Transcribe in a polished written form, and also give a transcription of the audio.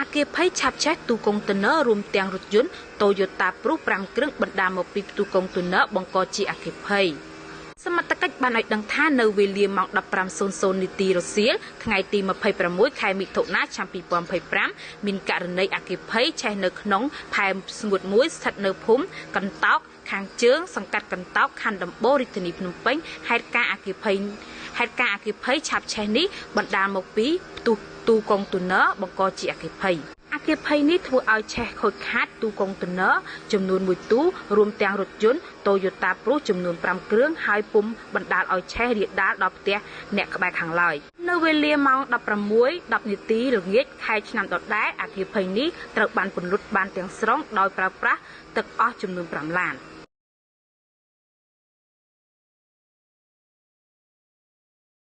គ្គីភ័យឆាបឆេះទូកុងតឺន័ររួមទាំងរថយន្ត Toyota Prius 5គ្រឿងបណ្ដាលមកពីផ្ទុះកុងតឺន័របង្កជាអគ្គិភ័យសមត្ថកិច្ចបានឲ្យដឹងថានៅវេលាម៉ោង15:00នាទីរសៀលថ្ងៃទី26ខែមិថុនាឆ្នាំ2025មានករណីអគ្គិភ័យឆេះនៅក្នុងផែស្ងួតមួយស្ថិតនៅភូមិកន្តោកខាងជើងសង្កាត់កន្តោកខណ្ឌដំបូងរាជធានីភ្នំពេញហេតុការណ៍អគ្គិភ័យឆាបឆេះនេះបណ្ដាលមកពីផ្ទុះទូកុងតឺន័របង្កជាអគ្គិភ័យអគ្គិភ័យនេះធ្វើឲ្យឆេះខូចខាតទូកុងតឺន័រចំនួន1ទូរួមទាំងរថយន្ត Toyota Prius ចំនួន5គ្រឿងហើយពុំបណ្ដាលឲ្យឆេះរាលដាលដល់ផ្ទះអ្នកក្បែរខាងឡើយនៅវេលាម៉ោង16:10នាទីល្ងាចខែឆ្នាំដដែលអគ្គិភ័យនេះត្រូវបានពន្លត់បានទាំងស្រុងដោយប្រើប្រាស់ទឹកអស់ចំនួន5ឡាន។